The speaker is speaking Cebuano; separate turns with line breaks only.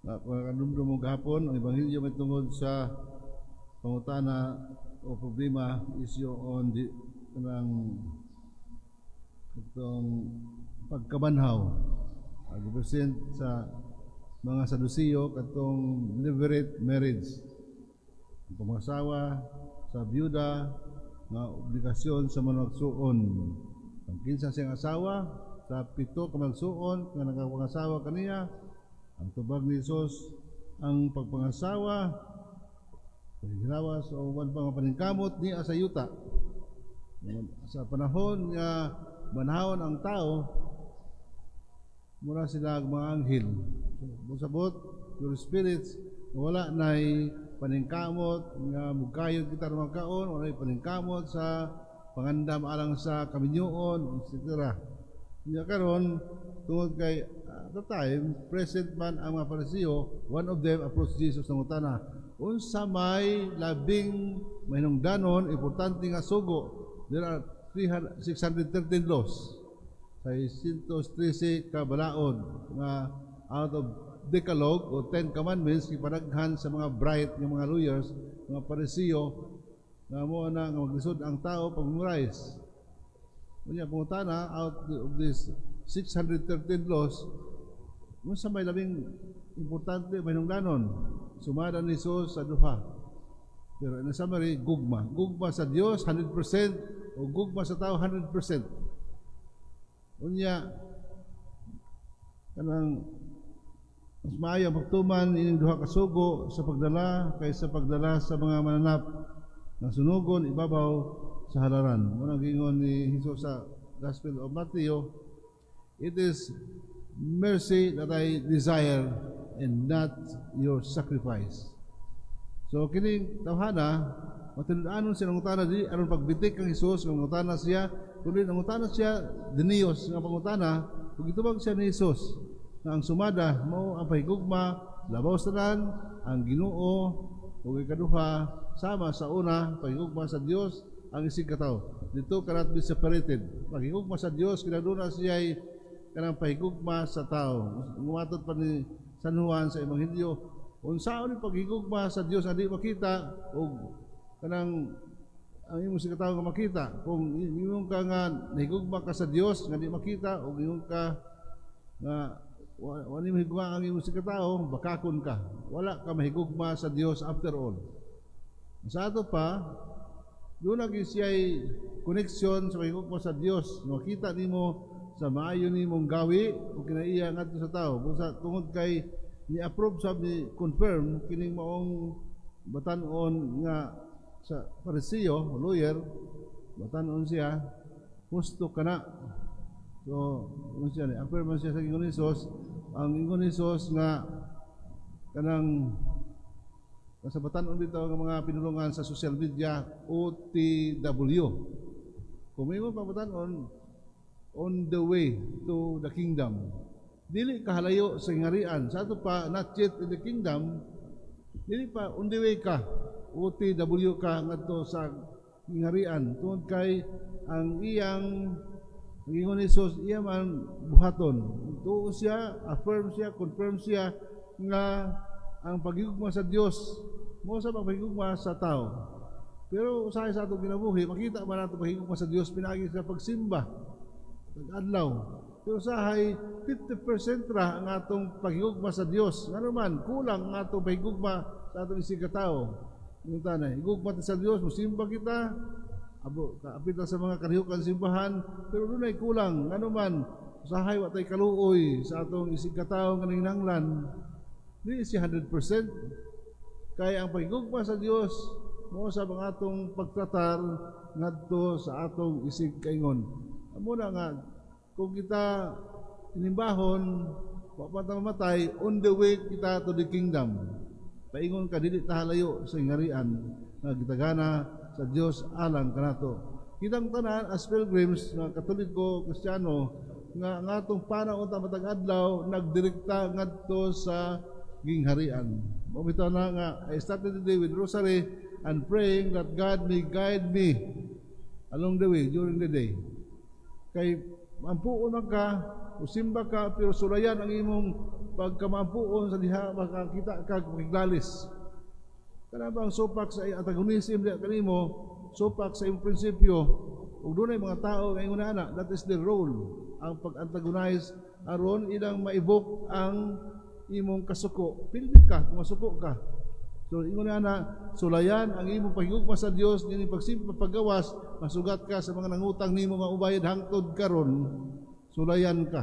Kanumdum mo gahapon, ang Ebanghelyo may tungod sa pangutana o problema, issue on the kanang itong pagkabanhaw. Ang sa mga Saduceo katong levirate marriage. Ang pangasawa sa byuda nga obligasyon sa managsuon. Ang kinsa siyang asawa sa pito ka magsuon nga nakapangasawa kaniya, ang tubag ni Jesus, ang pagpangasawa paghilawas o uban pa nga paningkamot niya sa yuta. Sa panahon nga banhawon ang tao, mura sila ang mga anghel. So, musabot, your spirits, wala na'y paningkamot nga mugkayod kita ng mga kaon, wala na'y paningkamot sa pangandam alang sa kaminyoon, etc. Nya karon, tungod kay at the time present man ang mga Pariseo, one of them approached Jesus, nangutana, "Unsa may labing mahinungdanon, importante nga sugo?" There are 300 613 laws. 613 ka balaod nga out of Decalogue o Ten Commandments, gipanaghan sa mga bright nga mga lawyers, mga Pariseo, nga mo na nga maglisod ang tao pag-memorize. Unya pangutana, out of this 613 laws, unsa may labing importante, mahinungdanon? Sumada ni Jesus sa duha. Pero in a summary, gugma. Gugma sa Dios 100% o gugma sa tao 100%. Unya kanang mas maayo ang pagtuman ining duha ka sugo sa pagdala kaysa pagdala sa mga mananap nga sunugon ibabaw sa halaran. Mao nang giingon ni Jesus sa Gospel of Matthew, "It is mercy that I desire and not your sacrifice." So kining tawhana, matinud-anon siya nangutana di aron pagbitik kang Hesus nga mangutana siya, kundi nangutana siya diniyos nga pangutana ug gitubag siya ni Hesus nga ang sumada mao ang pahigugma labaw sa tanan ang Ginoo ug ikaduha sama sa una, pahigugma sa Dios ang isig katawo. Dito cannot be separated. Pahigugma sa Dios kinaduna siya kanang pahigugma sa tao. Ngumatod pa ni San Juan sa Ebanghelyo, unsaon ni paghigugma sa Dios nga di makita ug kanang ang imong sa katawo nga makita? Kung ingon ka nga nahigugma ka sa Dios nga di makita ug ingon ka nga wa nimo higugma ang imong katawo, bakakon ka, wala ka mahigugma sa Dios after all. Sa ato pa, doon na siya'y connection sa pahigugma sa Dios. Makita nimo sa maayo nimong gawi o kinaiya ngadto sa tao. Kung sa tungod kay ni-approve sab, ni confirm kining maong batan-on nga sa Pariseo, lawyer, batan-on siya, husto ka na. So, ingon siya ni, affirm man siya sa ingon ni Jesus, ang ingon ni Jesus nga kanang sa batan-on bitaw nga mga pinulungan sa social media, OTW. Kung may pa batan-on, on the way to the kingdom. Dili kahalayo sa ngarian. Sa ato pa, not yet in the kingdom, dili pa, on the way ka. OTW ka ngadto sa ngarian. Tungod kay ang iyang ang ingon ni Jesus, iya man buhaton. Tuo siya, affirm siya, confirm siya nga ang pagigugma sa Dios mo sa pagigugma sa tao. Pero usahay sa atong kinabuhi, makita man nato pagigugma sa Dios pinaagi sa pagsimba adlaw. Pero usahay 50% ra ang atong paghigugma sa Dios. Ngano man kulang ang atong paghigugma sa atong isig katao. Ingon tanay, higugma ta sa Dios, musimba kita, abo kaapit ta sa mga kalihukan simbahan, pero dunay kulang. Ngano man usahay wa tay kaluoy sa atong isig katao nga nanginahanglan. Di siya 100%. Kaya ang paghigugma sa Dios mo sa mga atong pagtratar ngadto sa atong isig kaingon. Amo na nga kung kita inimbahon, wa pa ta mamatay, on the way kita to the kingdom. Paingon ka dili ta halayo sa ngarian nga gitagana sa Dios alang kanato. Kitang tanan as pilgrims nga Katoliko, Kristiyano, nga ang atong panaw unta matag adlaw nagdirekta ngadto sa gingharian. Mao bitaw na nga I started the day with rosary and praying that God may guide me along the way during the day. Kay ampuon man ka, usimba ka, pero sulayan ang imong pagkamaampuon sa diha makakita ka makiglalis. Kana ba ang supak sa antagonism diha kanimo, supak sa imong prinsipyo, ug dunay mga tao nga ingon ana, that is the role, ang pag-antagonize aron ilang ma-evoke ang imong kasuko. Pildi ka kung masuko ka. So ingon ana, sulayan ang imong paghigugma sa Dios nining pagsimple paggawas, masugat ka sa mga nangutang nimo nga ubayad hangtod karon, sulayan ka.